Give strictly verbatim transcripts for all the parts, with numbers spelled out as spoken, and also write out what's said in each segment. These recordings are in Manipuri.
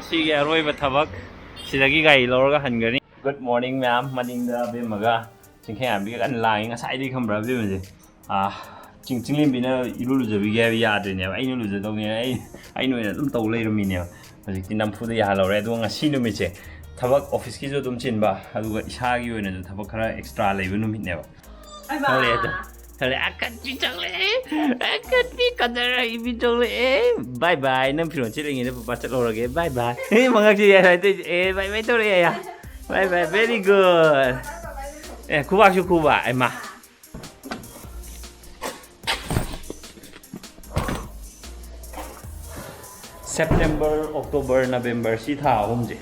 ꯁꯤꯒꯤ ꯑꯔꯣꯏꯕ ꯊꯕꯛ꯫ ꯁꯤꯗꯒꯤ ꯒꯥꯔꯤ ꯂꯧꯔꯒ ꯍꯟꯒꯅꯤ꯫ Good morning ꯃꯌꯥꯝ꯫ ꯃꯅꯤꯡꯗ ꯑꯕꯦꯝꯃꯒ ꯆꯤꯡꯈꯩꯉꯥꯟꯕꯤꯒ ꯀꯟꯅ ꯂꯥꯡꯉꯤ꯫ ꯉꯁꯥꯏꯗꯒꯤ ꯈꯪꯕ꯭ꯔꯥ ꯑꯕꯦꯝꯃꯁꯦ? ꯑꯥ, ꯆꯤꯡ-, ꯆꯤꯡꯂꯦꯝꯕꯤꯅ ꯏꯔꯨ ꯂꯨꯖꯕꯤꯒꯦ ꯍꯥꯏꯕ ꯌꯥꯗ꯭ꯔꯤꯅꯦꯕ꯫ ꯑꯩꯅ ꯂꯨꯖꯗꯧꯅꯦꯅ ꯑꯩ, ꯑꯩꯅ ꯑꯣꯏꯅ ꯑꯗꯨꯝ ꯇꯧ ꯂꯩꯔꯝꯃꯤꯅꯦꯕ꯫ ꯍꯧꯖꯤꯛꯇꯤ ꯅꯝꯐꯨꯗ ꯌꯥꯍꯜꯍꯧꯔꯦ꯫ ꯑꯗꯨꯒ ꯉꯁꯤ ꯅꯨꯃꯤꯠꯁꯦ ꯊꯕꯛ ꯑꯣꯐꯤꯁꯀꯤꯁꯨ ꯑꯗꯨꯝ ꯆꯤꯟꯕ, ꯑꯗꯨꯒ ꯏꯁꯥꯒꯤ ꯑꯣꯏꯅꯁꯨ ꯊꯕꯛ ꯈꯔ ꯑꯦꯛꯁꯇ꯭ꯔꯥ ꯂꯩꯕ ꯅꯨꯃꯤꯠꯅꯦꯕ꯫ ꯊꯣꯛꯂꯛꯑꯦ ꯑꯗꯣ꯫ ꯊꯣꯛꯂꯛꯑꯦ꯫ ꯑꯀꯟꯕꯤ ꯊꯣꯛꯂꯛꯑꯦ꯫ ꯑꯀꯟꯕꯤ ꯀꯗꯔ ꯍꯩꯕꯤ ꯊꯣꯛꯂꯛꯑꯦ꯫ Bye bye꯫ ꯅꯪ ꯐꯤꯔꯣꯜ ꯁꯦꯠꯂꯤꯉꯩꯗ ꯄꯄꯥ ꯆꯠꯍꯧꯔꯒꯦ꯫ Bye bye꯫ ꯑꯦ, ꯃꯉꯛꯁꯤ ꯌꯥꯏ ꯍꯥꯏ ꯇꯧꯏꯁꯦ꯫ ꯑꯦ, bye bye ꯇꯧꯔꯛꯑꯦ ꯌꯥ꯫ Bye bye, very good꯫ ꯑꯦ, ꯈꯨꯕꯥꯛꯁꯨ ꯈꯨꯕ꯫ ꯑꯩꯃꯥ꯫ September, October, November ꯁꯤ ꯊꯥ ꯑꯍꯨꯝꯁꯦ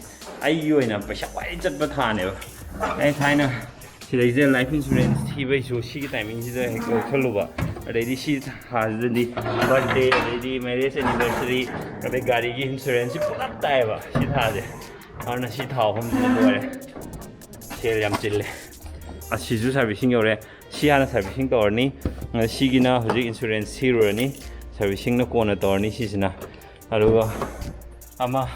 ꯑꯩꯒꯤ ꯑꯣꯏꯅ ꯄꯩꯁꯥ ꯈ꯭ꯋꯥꯏꯗꯒꯤ ꯆꯠꯄ ꯊꯥꯅꯦꯕ꯫ ꯑꯩ ꯊꯥꯏꯅ ꯁꯤꯗꯩꯁꯤꯗ life insurance ꯊꯤꯕꯩꯁꯨ ꯁꯤꯒꯤ timingꯁꯤꯗ ꯍꯦꯛ ꯂꯧꯁꯜꯂꯨꯕ꯫ ꯑꯗꯩꯗꯤ ꯁꯤ ꯊꯥꯁꯤꯗꯗꯤ birthday, ꯑꯗꯩꯗꯤ marriage anniversary, ꯑꯗꯩ ꯒꯥꯔꯤꯒꯤ insuranceꯁꯤ ꯄꯨꯂꯞ ꯇꯥꯏꯌꯦꯕ ꯁꯤ ꯊꯥꯁꯦ꯫ ꯑꯗꯨꯅ ꯁꯤ ꯊꯥ ꯑꯍꯨꯝꯁꯤꯗ ꯂꯣꯏꯔꯦ꯫ ꯁꯦꯜ ꯌꯥꯝ ꯆꯤꯜꯂꯦ꯫ ꯑꯁꯤꯁꯨ servicing ꯌꯧꯔꯦ꯫ ꯁꯤ ꯍꯥꯟꯅ servicing ꯇꯧꯔꯅꯤ꯫ ꯁꯤꯒꯤꯅ ꯍꯧꯖꯤꯛ insurance ꯊꯤꯔꯨꯔꯅꯤ꯫ Servicingꯅ ꯀꯣꯟꯅ ꯇꯧꯔꯅꯤ ꯁꯤꯁꯤꯅ꯫ ꯑꯗꯨꯒ ꯑꯃ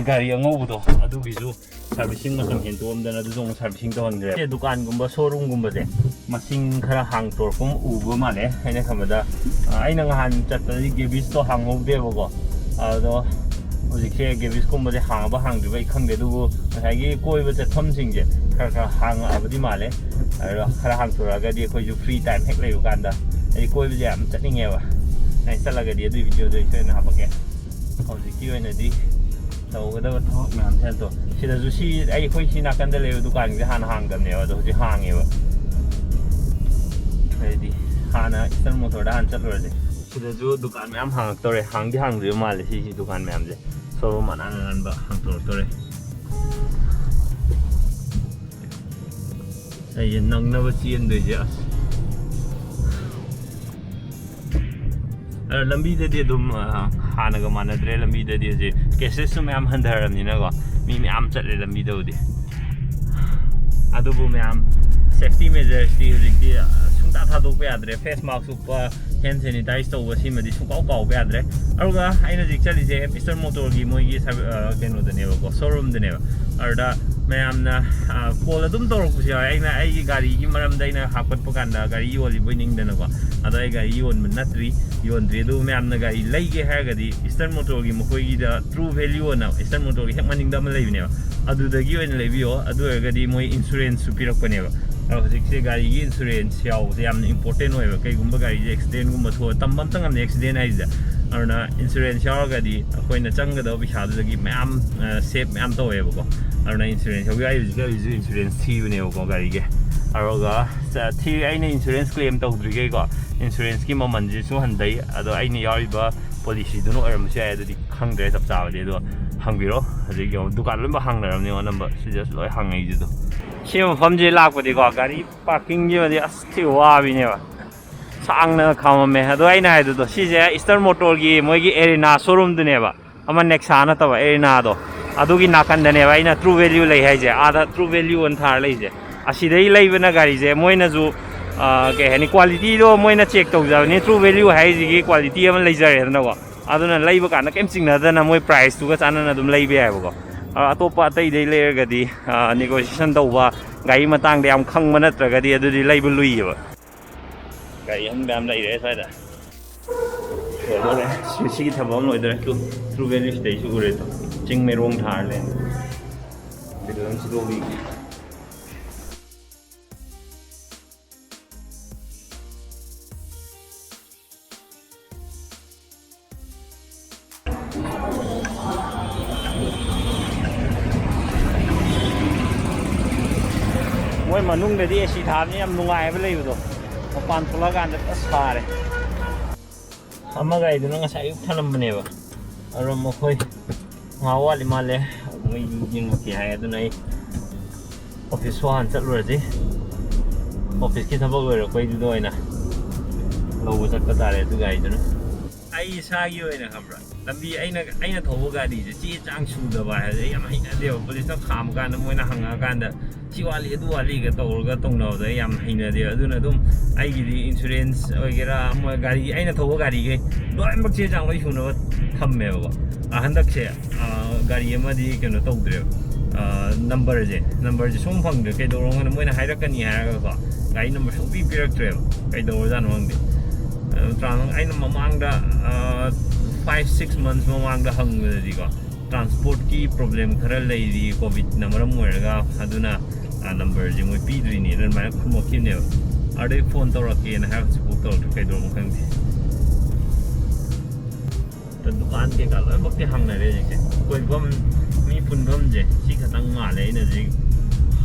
ꯒꯥꯔꯤ ꯑꯉꯧꯕꯗꯣ, ꯑꯗꯨꯒꯤꯁꯨ servicing ꯃꯇꯝ ꯍꯦꯟꯇꯣꯛꯑꯝꯗꯅ ꯑꯗꯨꯁꯨ ꯑꯃꯨꯛ servicing ꯇꯧꯍꯟꯈ꯭ꯔꯦ꯫ ꯁꯤ ꯗꯨꯀꯥꯟꯒꯨꯝꯕ showroomꯒꯨꯝꯕꯁꯦ ꯃꯁꯤꯡ ꯈꯔ ꯍꯥꯡꯇꯣꯔꯛꯄ ꯑꯃ ꯎꯕ ꯃꯥꯜꯂꯦ꯫ ꯑꯩꯅ ꯈꯟꯕꯗ, ꯑ, ꯑꯩꯅ ꯉꯍꯥꯟ ꯆꯠꯄꯗꯗꯤ Gavisꯇꯣ ꯍꯥꯡꯍꯧꯗꯦꯕꯀꯣ꯫ ꯑꯗꯣ ꯍꯧꯖꯤꯛꯁꯦ Gavisꯀꯨꯝꯕꯁꯦ ꯍꯥꯡꯉꯕ ꯍꯥꯡꯗ꯭ꯔꯤꯕ ꯑꯩ ꯈꯪꯗꯦ, ꯑꯗꯨꯕꯨ ꯉꯁꯥꯏꯒꯤ ꯀꯣꯏꯕ ꯆꯠꯐꯝꯁꯤꯡꯁꯦ ꯈꯔ ꯈꯔ ꯍꯥꯡꯉꯛꯑꯕꯗꯤ ꯃꯥꯜꯂꯦ꯫ ꯑꯗꯣ ꯈꯔ ꯍꯥꯡꯇꯣꯔꯛꯑꯒꯗꯤ ꯑꯩꯈꯣꯏꯁꯨ free time ꯍꯦꯛ ꯂꯩꯕ ꯀꯥꯟꯗ, ꯑꯩ ꯀꯣꯏꯕꯁꯦ ꯌꯥꯝ ꯆꯠꯅꯤꯡꯉꯦꯕ꯫ ꯑꯩ ꯆꯠꯂꯒꯗꯤ ꯑꯗꯨꯒꯤ videoꯗꯣ ꯑꯩ ꯁꯣꯏꯗꯅ ꯍꯥꯞꯄꯛꯀꯦ꯫ ꯍꯧꯖꯤꯛꯀꯤ ꯑꯣꯏꯅꯗꯤ ꯇꯧꯒꯗꯕ ꯊꯕꯛ ꯃꯌꯥꯝꯁꯦ ꯑꯗꯣ ꯁꯤꯗꯁꯨ ꯁꯤ ꯑꯩ, ꯑꯩꯈꯣꯏ ꯁꯤ ꯅꯥꯀꯟꯗ ꯂꯩꯕ ꯗꯨꯀꯥꯟꯁꯦ ꯍꯥꯟꯅ ꯍꯥꯡꯗꯕꯅꯦꯕ, ꯑꯗꯣ ꯍꯧꯖꯤꯛ ꯍꯥꯡꯉꯦꯕ꯫ ꯍꯥꯏꯗꯤ ꯍꯥꯟꯅ Eastern Motorꯗ ꯍꯥꯟꯅ ꯆꯠꯂꯨꯔꯁꯦ꯫ ꯁꯤꯗꯁꯨ ꯗꯨꯀꯥꯟ ꯃꯌꯥꯝ ꯍꯥꯡꯉꯛꯇꯧꯔꯦ꯫ ꯍꯥꯡꯗꯤ ꯍꯥꯡꯗ꯭ꯔꯤꯕ ꯃꯥꯜꯂꯦ ꯁꯤꯒꯤ ꯗꯨꯀꯥꯟ ꯃꯌꯥꯝꯁꯦ꯫ Showroom ꯑꯅꯥꯟ ꯑꯅꯥꯟꯕ ꯍꯥꯡꯇꯣꯔꯛꯇꯧꯔꯦ꯫ ꯑꯩꯁꯦ ꯅꯪꯅꯕ ꯆꯦꯟꯗꯣꯏꯁꯦ ꯑꯁ꯫ ꯑꯗꯣ ꯂꯝꯕꯤꯗꯗꯤ ꯑꯗꯨꯝ, ꯑ, ꯍꯥꯟꯅꯒ ꯃꯥꯟꯅꯗ꯭ꯔꯦ꯫ ꯂꯝꯕꯤꯗꯗꯤ ꯍꯧꯖꯤꯛ caseꯁꯨ ꯃꯌꯥꯝ ꯍꯟꯊꯔꯕꯅꯤꯅꯀꯣ, ꯃꯤ ꯃꯌꯥꯝ ꯆꯠꯂꯦ ꯂꯝꯕꯤꯗꯕꯨꯗꯤ꯫ ꯑꯗꯨꯕꯨ ꯃꯌꯥꯝ safety measuresꯇꯤ ꯍꯧꯖꯤꯛꯇꯤ, ꯑ, ꯁꯨꯝ ꯁꯨꯡꯊꯥ ꯊꯥꯗꯣꯛꯄ ꯌꯥꯗ꯭ꯔꯦ꯫ ꯐꯦꯁ ꯃꯥꯛꯁ ꯎꯞꯄ, ꯍꯦꯟ ꯁꯦꯅꯤꯇꯥꯏꯁ ꯇꯧꯕ, ꯁꯤꯃꯗꯤ ꯁꯨꯡꯀꯥꯎ ꯀꯥꯎꯕ ꯌꯥꯗ꯭ꯔꯦ꯫ ꯑꯗꯨꯒ ꯑꯩꯅ ꯍꯧꯖꯤꯛ ꯆꯠꯂꯤꯁꯦ ꯏꯁꯇꯔꯟ ꯃꯣꯇꯣꯔꯒꯤ ꯃꯣꯏꯒꯤ ꯁꯥꯔ-, ꯑ, ꯀꯩꯅꯣꯗꯅꯦꯕꯀꯣ, ꯁꯣꯔꯨꯝꯗꯅꯦꯕ꯫ ꯑꯗꯨꯗ ꯃꯌꯥꯝꯅ, ꯑ, ꯀꯣꯜ ꯑꯗꯨꯝ ꯇꯧꯔꯛꯄꯁꯨ ꯌꯥꯎꯋꯦ꯫ ꯑꯩꯅ ꯑꯩꯒꯤ ꯒꯥꯔꯤꯒꯤ ꯃꯔꯝꯗ ꯑꯩꯅ ꯍꯥꯞꯀꯠꯄ ꯀꯥꯟꯗ ꯒꯥꯔꯤ ꯌꯣꯜꯂꯤꯕꯣꯏ ꯅꯤꯡꯗꯅꯀꯣ꯫ ꯑꯗꯣ ꯑꯩ ꯒꯥꯔꯤ ꯌꯣꯟꯕ ꯅꯠꯇ꯭ꯔꯤ, ꯌꯣꯟꯗ꯭ꯔꯤ꯫ ꯑꯗꯨ ꯃꯌꯥꯝꯅ ꯒꯥꯔꯤ ꯂꯩꯒꯦ ꯍꯥꯏꯔꯒꯗꯤ ꯏꯁꯇꯔꯟ ꯃꯣꯇꯣꯔꯒꯤ ꯃꯈꯣꯏꯒꯤꯗ ꯇ꯭ꯔꯨ ꯚꯦꯂ꯭ꯌꯨ ꯑꯅ ꯏꯁꯇꯔꯟ ꯃꯣꯇꯣꯔꯒꯤ ꯍꯦꯛ ꯃꯅꯤꯡꯗ ꯑꯃ ꯂꯩꯕꯅꯦꯕ, ꯑꯗꯨꯗꯒꯤ ꯑꯣꯏꯅ ꯂꯩꯕꯤꯌꯣ꯫ ꯑꯗꯨ ꯑꯣꯏꯔꯒꯗꯤ ꯃꯣꯏ ꯏꯟꯁꯨꯔꯦꯟꯁꯁꯨ ꯄꯤꯔꯛꯄꯅꯦꯕ꯫ ꯑꯗꯣ ꯍꯧꯖꯤꯛꯁꯦ ꯒꯥꯔꯤꯒꯤ ꯏꯟꯁꯨꯔꯦꯟꯁ ꯌꯥꯎꯕꯁꯦ ꯌꯥꯝꯅ ꯏꯝꯄꯣꯔꯇꯦꯟ ꯑꯣꯏꯌꯦꯕ꯫ ꯀꯩꯒꯨꯝꯕ ꯒꯥꯔꯤꯁꯦ ꯑꯦꯛꯁꯤꯗꯦꯟꯒꯨꯝꯕ ꯊꯣꯛꯑ ꯇꯝꯕ ꯑꯝꯇ ꯉꯝꯗꯦ ꯑꯦꯛꯁꯤꯗꯦꯟ ꯍꯥꯏꯁꯤꯗ꯫ ꯑꯗꯨꯅ ꯏꯟꯁꯨꯔꯦꯟꯁ ꯌꯥꯎꯔꯒꯗꯤ ꯑꯩꯈꯣꯏꯅ ꯆꯪꯒꯗꯕ ꯄꯩꯁꯥꯗꯨꯗꯒꯤ ꯃꯌꯥꯝ, ꯑ, ꯁꯦꯞ ꯃꯌꯥꯝ ꯇꯧꯋꯦꯕꯀꯣ꯫ ꯑꯗꯨꯅ ꯏꯟꯁꯨꯔꯦꯟꯁ ꯌꯥꯎꯕꯤꯌꯨ꯫ ꯑꯩ ꯍꯧꯖꯤꯛ ꯍꯧꯖꯤꯛꯁꯨ ꯏꯟꯁꯨꯔꯦꯟꯁ ꯊꯤꯕꯅꯦꯕꯀꯣ ꯒꯥꯔꯤꯒꯤ꯫ ꯑꯗꯨꯒ ꯆ-, ꯊꯤ-, ꯑꯩꯅ ꯏꯟꯁꯨꯔꯦꯟꯁ ꯀ꯭ꯂꯦꯝ ꯇꯧꯗ꯭ꯔꯤꯈꯩꯀꯣ, ꯏꯟꯁꯨꯔꯦꯟꯁꯀꯤ ꯃꯃꯜꯁꯤꯁꯨ ꯍꯟꯊꯩ꯫ ꯑꯗꯣ ꯑꯩꯅ ꯌꯥꯎꯔꯤꯕ ꯄꯣꯂꯤꯁꯤꯗꯨꯅ ꯑꯣꯏꯔꯝꯕꯁꯨ ꯌꯥꯏ, ꯑꯗꯨꯗꯤ ꯈꯪꯗ꯭ꯔꯦ ꯆꯞ ꯆꯥꯕꯗꯤ꯫ ꯑꯗꯣ ꯍꯪꯕꯤꯔꯣ꯫ ꯍꯧꯖꯤꯛ ꯌꯦꯡꯉꯣ, ꯗꯨꯀꯥꯟ ꯂꯣꯏꯅꯃꯛ ꯍꯥꯡꯅꯔꯕꯅꯤ, ꯑꯅꯝꯕ ꯁꯤꯗꯁꯨ ꯂꯣꯏ ꯍꯥꯡꯅꯩꯁꯤꯗꯣ꯫ ꯁꯤ ꯃꯐꯝꯁꯦ ꯂꯥꯛꯄꯗꯤꯀꯣ, ꯒꯥꯔꯤ ꯄꯥꯔꯀꯤꯡꯒꯤꯃꯗꯤ ꯑꯁ ꯊꯤ ꯋꯥꯕꯤꯅꯦꯕ, ꯁꯥꯡꯅ ꯈꯥꯝꯃꯝꯃꯦ꯫ ꯑꯗꯣ ꯑꯩꯅ ꯍꯥꯏꯗꯨꯗꯣ, ꯁꯤꯁꯦ ꯏꯁꯇꯔꯟ ꯃꯣꯇꯣꯔꯒꯤ ꯃꯣꯏꯒꯤ ꯑꯦꯔꯤꯅꯥ ꯁꯣꯔꯨꯝꯗꯨꯅꯦꯕ, ꯑꯃ ꯅꯦꯛꯁꯥ ꯅꯠꯇꯕ, ꯑꯦꯔꯤꯅꯥꯗꯣ꯫ ꯑꯗꯨꯒꯤ ꯅꯥꯀꯟꯗꯅꯦꯕ ꯑꯩꯅ ꯇ꯭ꯔꯨ ꯚꯦꯂ꯭ꯌꯨ ꯂꯩ ꯍꯥꯏꯁꯦ, ꯑꯥꯗ ꯇ꯭ꯔꯨ ꯚꯦꯂ꯭ꯌꯨ ꯑꯅ ꯊꯥꯔ ꯂꯩꯁꯦ꯫ ꯑꯁꯤꯗꯒꯤ ꯂꯩꯕꯅ ꯒꯥꯔꯤꯁꯦ ꯃꯣꯏꯅꯁꯨ, ꯑ, ꯀꯩ ꯍꯥꯏꯅꯤ, ꯀ꯭ꯋꯥꯂꯤꯇꯤꯗꯣ ꯃꯣꯏꯅ ꯆꯦꯛ ꯇꯧꯖꯕꯅꯤ꯫ ꯇ꯭ꯔꯨ ꯚꯦꯂ꯭ꯌꯨ ꯍꯥꯏꯁꯤꯒꯤ ꯀ꯭ꯋꯥꯂꯤꯇꯤ ꯑꯃ ꯂꯩꯖꯔꯦꯗꯅꯀꯣ꯫ ꯑꯗꯨꯅ ꯂꯩꯕ ꯀꯥꯟꯗ ꯀꯩꯝ ꯆꯤꯡꯅꯗꯅ ꯃꯣꯏ ꯄ꯭ꯔꯥꯏꯁꯇꯨꯒ ꯆꯥꯟꯅꯅ ꯑꯗꯨꯝ ꯂꯩꯕ ꯌꯥꯏꯕꯀꯣ꯫ ꯑ, ꯑꯇꯣꯞꯄ ꯑꯇꯩꯗꯩ ꯂꯩꯔꯒꯗꯤ, ꯑ, ꯅꯦꯒꯣꯁꯤꯌꯦꯁꯟ ꯇꯧꯕ, ꯒꯥꯔꯤ ꯃꯇꯥꯡꯗ ꯌꯥꯝ ꯈꯪꯕ ꯅꯠꯇ꯭ꯔꯒꯗꯤ ꯑꯗꯨꯗꯤ ꯂꯩꯕ ꯂꯨꯏꯌꯦꯕ꯫ ꯒꯥꯔꯤ ꯑꯍꯟꯕ ꯌꯥꯝ ꯂꯩꯔꯦ ꯁ꯭ꯋꯥꯏꯗ꯫ ꯂꯣꯏꯗꯣꯔꯦ꯫ ꯁꯤ-, ꯁꯤꯒꯤ ꯊꯕꯛ ꯑꯃ ꯂꯣꯏꯗꯣꯔꯦ꯫ ꯇ꯭ꯔꯨ, ꯇ꯭ꯔꯨ ꯚꯦꯂ꯭ꯌꯨ ꯁꯤꯗꯩꯁꯨ ꯎꯔꯦ꯫ ꯇꯨ, ꯆꯤꯡ ꯃꯩꯔꯣꯡ ꯊꯥꯔ ꯂꯩ꯫ ꯕꯤꯜ ꯑꯃ ꯁꯤꯗꯣꯛꯄꯤꯒꯦ꯫ ꯃꯣꯏ ꯃꯅꯨꯡꯗꯗꯤ ꯑꯦ ꯁꯤ ꯊꯥꯕꯅꯤꯅ ꯌꯥꯝ ꯅꯨꯡꯉꯥꯏꯕ ꯂꯩꯕꯗꯣ꯫ ꯃꯄꯥꯟ ꯊꯣꯛꯂꯛꯑꯀꯥꯟꯗ ꯄꯨꯔꯥ ꯁꯥꯔꯦ꯫ ꯑꯃ ꯒꯥꯔꯤꯗꯨꯅ ꯉꯁꯥꯏ ꯑꯌꯨꯛ ꯊꯅꯝꯕꯅꯦꯕ꯫ ꯑꯗꯣ ꯃꯈꯣꯏ ꯉꯥꯏꯍꯥꯛ ꯋꯥꯠꯂꯤ ꯃꯥꯜꯂꯦ꯫ ꯃꯣꯏ ꯌꯦꯡꯉꯛꯀꯦ ꯍꯥꯏ꯫ ꯑꯗꯨꯅ ꯑꯩ ꯑꯣꯐꯤꯁꯁꯨ ꯍꯥꯟꯅ ꯆꯠꯂꯨꯔꯁꯤ꯫ ꯑꯣꯐꯤꯁꯀꯤ ꯊꯕꯛ ꯂꯣꯏꯔꯛꯄꯩꯗꯨꯗ ꯑꯣꯏꯅ ꯂꯧꯕ ꯆꯠꯄ ꯇꯥꯔꯦ ꯑꯗꯨ ꯒꯥꯔꯤꯗꯨꯅ꯫ ꯑꯩ ꯏꯁꯥꯒꯤ ꯑꯣꯏꯅ ꯈꯪꯕ꯭ꯔꯥ, ꯂꯝꯕꯤ ꯑꯩꯅ ꯑꯩꯅ ꯊꯧꯕ ꯒꯥꯔꯤꯁꯦ ꯆꯦ ꯆꯥꯡ ꯁꯨꯗꯕ ꯍꯥꯏꯁꯦ ꯑꯩ ꯌꯥꯝ ꯍꯩꯅꯗꯦꯕ꯫ ꯄꯨꯂꯤꯁꯅ ꯈꯥꯝꯃꯀꯥꯟꯗ, ꯃꯣꯏꯅ ꯍꯪꯉꯛꯑꯀꯥꯟꯗ ꯁꯤ ꯋꯥꯠꯂꯤ ꯑꯗꯨ ꯋꯥꯠꯂꯤꯒ ꯇꯧꯔꯒ ꯇꯧꯅꯕꯗ ꯑꯩ ꯌꯥꯝ ꯍꯩꯅꯗꯦꯕ꯫ ꯑꯗꯨꯅ ꯑꯗꯨꯝ ꯑꯩꯒꯤꯗꯤ ꯏꯟꯁꯨꯔꯦꯟꯁ ꯑꯣꯏꯒꯦꯔꯥ, ꯑꯃ ꯒꯥꯔꯤ, ꯑꯩꯅ ꯊꯧꯕ ꯒꯥꯔꯤꯈꯩ ꯂꯣꯏꯅꯃꯛ ꯆꯦ ꯆꯥꯡ ꯂꯣꯏ ꯁꯨꯅꯕ ꯊꯝꯃꯦꯕꯀꯣ꯫ ꯑ, ꯍꯟꯗꯛꯁꯦ, ꯑ, ꯒꯥꯔꯤ ꯑꯃꯗꯤ ꯀꯩꯅꯣ ꯇꯧꯗ꯭ꯔꯦꯕ, ꯑ, ꯅꯝꯕꯔꯁꯦ ꯅꯝꯕꯔꯁꯦ ꯁꯨꯝ ꯐꯪꯗ꯭ꯔꯦ꯫ ꯀꯩꯗꯧꯔꯝꯒꯅꯣ, ꯃꯣꯏꯅ ꯍꯥꯏꯔꯛꯀꯅꯤ ꯍꯥꯏꯔꯒꯀꯣ, ꯒꯥꯔꯤ ꯅꯝꯕꯔ ꯁꯨꯡꯄꯤ ꯄꯤꯔꯛꯇ꯭ꯔꯦꯕ꯫ ꯀꯩꯗꯧꯔꯖꯥꯠꯅꯣ ꯈꯪꯗꯦ꯫ ꯑ, ꯇ꯭ꯔꯥꯟ-, ꯑꯩꯅ ꯃꯃꯥꯡꯗ, ꯑ, five six months ꯃꯃꯥꯡꯗ ꯍꯪꯕꯗꯗꯤꯀꯣ, ꯇ꯭ꯔꯥꯟꯁꯄꯣꯔꯠꯀꯤ ꯄ꯭ꯔꯣꯕ꯭ꯂꯦꯝ ꯈꯔ ꯂꯩꯔꯤ, ꯀꯣꯚꯤꯗꯅ ꯃꯔꯝ ꯑꯣꯏꯔꯒ, ꯑꯗꯨꯅ, ꯑ, ꯅꯝꯕꯔꯁꯦ ꯃꯣꯏ ꯄꯤꯗ꯭ꯔꯤꯅꯦꯅ ꯑꯗꯨꯃꯥꯏꯅ ꯈꯨꯝꯃꯛꯈꯤꯕꯅꯦꯕ꯫ ꯑꯗꯩ ꯐꯣꯟ ꯇꯧꯔꯛꯀꯦꯅ ꯍꯥꯏꯔꯒ ꯍꯧꯖꯤꯛꯐꯥꯎ ꯇꯧꯔꯛꯇ꯭ꯔꯦ, ꯀꯩꯗꯧꯔꯝꯅꯣ ꯈꯪꯗꯦ꯫ ꯑꯗ ꯗꯨꯀꯥꯟ ꯀꯩꯀꯥ ꯂꯣꯏꯅꯃꯛꯇꯤ ꯍꯥꯡꯅꯔꯦ ꯍꯧꯖꯤꯛꯁꯦ꯫ ꯀꯣꯏꯐꯝ, ꯃꯤ ꯄꯨꯟꯐꯝꯁꯦ ꯁꯤ ꯈꯛꯇꯪ ꯃꯥꯜꯂꯦ꯫ ꯑꯩꯅ ꯍꯧꯖꯤꯛ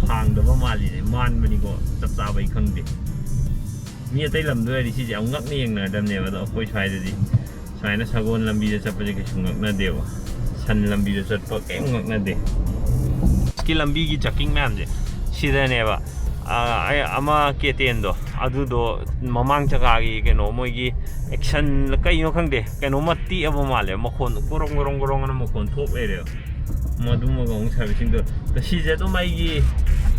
ꯍꯥꯡꯗꯕ ꯃꯥꯜꯂꯤꯁꯦ, ꯃꯥꯟꯕꯅꯤꯀꯣ, ꯆꯞ ꯆꯥꯕ ꯑꯩ ꯈꯪꯗꯦ꯫ ꯃꯤ ꯑꯇꯩ ꯂꯝꯗ ꯑꯣꯏꯔꯗꯤ ꯁꯤꯁꯦ ꯌꯥꯝ ꯉꯛꯅ ꯌꯦꯡꯅꯔꯗꯕꯅꯦꯕ, ꯑꯗꯣ ꯑꯩꯈꯣꯏ ꯁ꯭ꯋꯥꯏꯗꯗꯤ ꯁꯨꯃꯥꯏꯅ ꯁꯒꯣꯜ ꯂꯝꯕꯤꯗ ꯆꯠꯄꯁꯦ ꯀꯩꯁꯨ ꯉꯛꯅꯗꯦꯕ꯫ ꯁꯟ ꯂꯝꯕꯤꯗ ꯆꯠꯄ ꯀꯩꯝ ꯉꯛꯅꯗꯦ꯫ ꯁꯤ ꯂꯝꯕꯤꯒꯤ ꯖꯀꯤꯡ ꯃꯌꯥꯝꯁꯦ ꯁꯤꯗꯅꯦꯕ, ꯑꯥ, ꯑꯩ ꯑꯃ ꯀꯦꯇꯦꯟꯗꯣ, ꯑꯗꯨꯗꯣ ꯃꯃꯥꯡ ꯆꯀꯥꯒꯤ ꯀꯩꯅꯣ, ꯃꯣꯏꯒꯤ ꯑꯦꯛꯁꯟ ꯀꯩꯅꯣ ꯈꯪꯗꯦ, ꯀꯩꯅꯣꯝꯃ ꯇꯦꯛꯑꯕ ꯃꯥꯜꯂꯦ, ꯃꯈꯣꯟ ꯒꯣꯔꯣꯡ ꯒꯣꯔꯣꯡ ꯒꯣꯔꯣꯡ ꯑꯅ ꯃꯈꯣꯟ ꯊꯣꯛ ꯂꯩꯔꯦꯕ꯫ ꯃꯗꯨꯃꯒ ꯑꯃꯨꯛ ꯁꯥꯔꯚꯤꯁꯤꯡꯗꯣ, ꯁꯤꯁꯦ ꯑꯗꯨꯝ ꯑꯩꯒꯤ,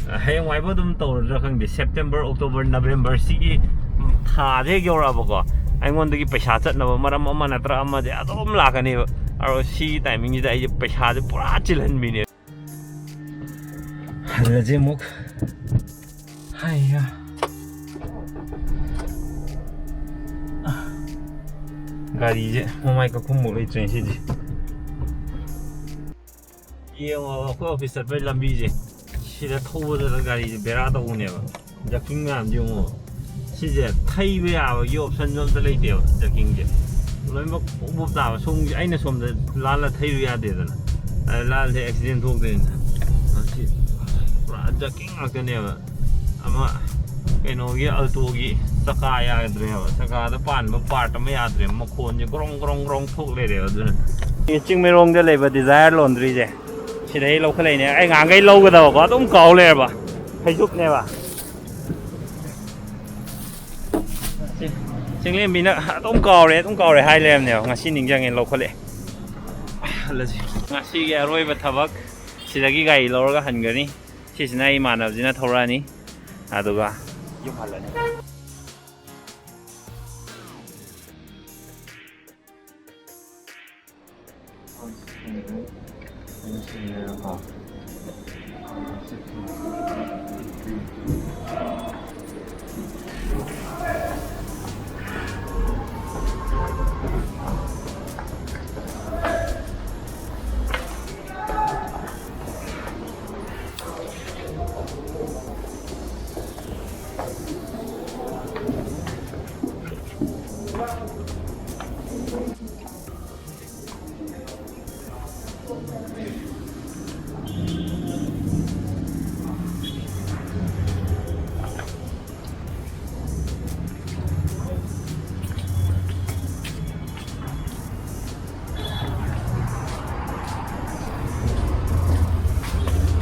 ꯑ, ꯍꯌꯦꯡꯋꯥꯏꯕꯨ ꯑꯗꯨꯝ ꯇꯧꯔꯗ꯭ꯔꯥ ꯈꯪꯗꯦ, ꯁꯦꯞꯇꯦꯝꯕꯔ, ꯑꯣꯛꯇꯣꯕꯔ, ꯅꯕꯦꯝꯕꯔ ꯁꯤꯒꯤ ꯊꯥꯁꯦ ꯍꯦꯛ ꯌꯧꯔꯛꯑꯕꯀꯣ, ꯑꯩꯉꯣꯟꯗꯒꯤ ꯄꯩꯁꯥ ꯆꯠꯅꯕ ꯃꯔꯝ ꯑꯃ ꯅꯠꯇ꯭ꯔ ꯑꯃꯗꯤ ꯑꯗꯨꯝ ꯂꯥꯛꯀꯅꯦꯕ꯫ ꯑꯗꯣ ꯁꯤꯒꯤ ꯇꯥꯏꯃꯤꯡꯁꯤꯗ ꯑꯩꯁꯦ ꯄꯩꯁꯥꯁꯦ ꯄꯨꯔꯥ ꯆꯤꯜꯍꯟꯕꯤꯅꯦ꯫ ꯍꯜꯂꯁꯦ ꯑꯃꯨꯛ꯫ ꯍꯥꯏꯌꯥ꯫ ꯒꯥꯔꯤꯁꯦ ꯃꯃꯥꯏ ꯀꯛꯐꯝꯐꯥꯎ ꯂꯩꯇ꯭ꯔꯦ ꯁꯤꯗꯤ꯫ ꯌꯦꯡꯉꯣ, ꯑꯩꯈꯣꯏ ꯑꯣꯐꯤꯁ ꯆꯠꯄꯒꯤ ꯂꯝꯕꯤꯁꯦ, ꯁꯤꯗ ꯊꯧꯕꯗ ꯒꯥꯔꯤꯁꯦ ꯕꯦꯔꯥ ꯇꯧꯕꯅꯦꯕ꯫ ꯖꯀꯤꯡ ꯃꯌꯥꯝꯁꯦ ꯌꯦꯡꯉꯣ, ꯁꯤꯁꯦ ꯊꯩꯕ ꯌꯥꯕꯒꯤ ꯑꯣꯞꯁꯟꯁꯨ ꯑꯝꯇ ꯂꯩꯇꯦꯕ꯫ ꯖꯀꯤꯡꯁꯦ ꯂꯣꯏꯅꯃꯛ ꯄꯨꯞ ꯄꯨꯞ ꯇꯥꯕ꯫ ꯁꯣꯝꯒꯤ, ꯑꯩꯅ ꯁꯣꯝꯗ ꯂꯥꯜꯂ ꯊꯩꯔꯨ ꯌꯥꯗꯦꯗꯅ, ꯑꯗ ꯂꯥꯜꯂꯗꯤ ꯑꯦꯛꯁꯤꯗꯦꯟ ꯊꯣꯛꯇꯣꯏꯅꯤꯅ꯫ ꯑꯁꯤ ꯄꯨꯔꯥ ꯖꯀꯤꯡ ꯉꯥꯛꯇꯅꯦꯕ꯫ ꯑꯃ ꯀꯩꯅꯣꯒꯤ, ꯑꯜꯇꯣꯒꯤ ꯆꯀꯥ ꯌꯥꯗ꯭ꯔꯦꯕ, ꯆꯀꯥꯗ ꯄꯥꯟꯕ ꯄꯥꯔꯠ ꯑꯃ ꯌꯥꯗ꯭ꯔꯦꯕ, ꯃꯈꯣꯟꯁꯦ ꯒ꯭ꯔꯣꯡ ꯒ꯭ꯔꯣꯡ ꯒ꯭ꯔꯣꯡ ꯊꯣꯛ ꯂꯩꯔꯦꯕ꯫ ꯑꯗꯨꯅ ꯆꯤꯡꯃꯩꯔꯣꯡꯗ ꯂꯩꯕ ꯗꯤꯖꯥꯏꯔ ꯂꯣꯟꯗ꯭ꯔꯤꯁꯦ, ꯁꯤꯗꯩ ꯂꯧꯈꯠꯂꯛꯏꯅꯦ꯫ ꯑꯩ ꯉꯍꯥꯟꯈꯩ ꯂꯧꯒꯗꯕꯀꯣ, ꯑꯗꯨꯝ ꯀꯥꯎ ꯂꯩꯔꯕ꯫ ꯐꯩꯖꯨꯞꯅꯦꯕ꯫ ꯆꯤꯡꯂꯦꯝꯕꯤꯅ ꯑꯗꯨꯝ ꯀꯥꯎꯔꯦ, ꯑꯗꯨꯝ ꯀꯥꯎꯔꯦ ꯍꯥꯏ ꯂꯩꯔꯝꯅꯦꯕ꯫ ꯉꯁꯤ ꯅꯤꯡꯁꯤꯡꯉꯦ, ꯂꯧꯈꯠꯂꯛꯑꯦ꯫ ꯍꯜꯂꯁꯤ꯫ ꯉꯁꯤꯒꯤ ꯑꯔꯣꯏꯕ ꯊꯕꯛ, ꯁꯤꯗꯒꯤ ꯒꯥꯔꯤ ꯂꯧꯔꯒ ꯍꯟꯒꯅꯤ꯫ ꯁꯤꯁꯤꯅ ꯑꯩ ꯏꯃꯥꯟꯅꯕꯁꯤꯅ ꯊꯧꯔꯛꯑꯅꯤ, ꯑꯗꯨꯒ ꯌꯨꯝ ꯍꯜꯂꯅꯤ꯫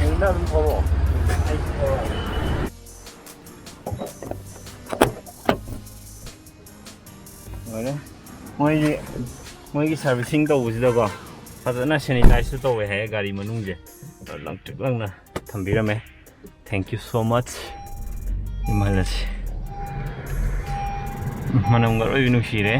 ꯌꯨꯝꯗ ꯑꯗꯨꯝ ꯊꯧꯔꯛꯑꯣ꯫ ꯑꯩ ꯊꯧꯔꯛꯑꯒꯦ꯫ ꯂꯣꯏꯔꯦ꯫ ꯃꯣꯏꯒꯤ, ꯃꯣꯏꯒꯤ servicing ꯇꯧꯕꯁꯤꯗꯀꯣ, ꯐꯖꯅ sanitizeꯁꯨ ꯇꯧꯋꯦ ꯍꯥꯏꯌꯦ ꯒꯥꯔꯤ ꯃꯅꯨꯡꯁꯦ꯫ ꯑꯗꯣ ꯂꯪꯇ꯭ꯔꯤꯛ ꯂꯪꯅ ꯊꯝꯕꯤꯔꯝꯃꯦ꯫ Thank you so much꯫ ꯏꯃꯥꯟꯅꯁꯤ꯫ ꯃꯅꯝꯒ ꯂꯣꯏ ꯅꯨꯡꯁꯤꯔꯦ꯫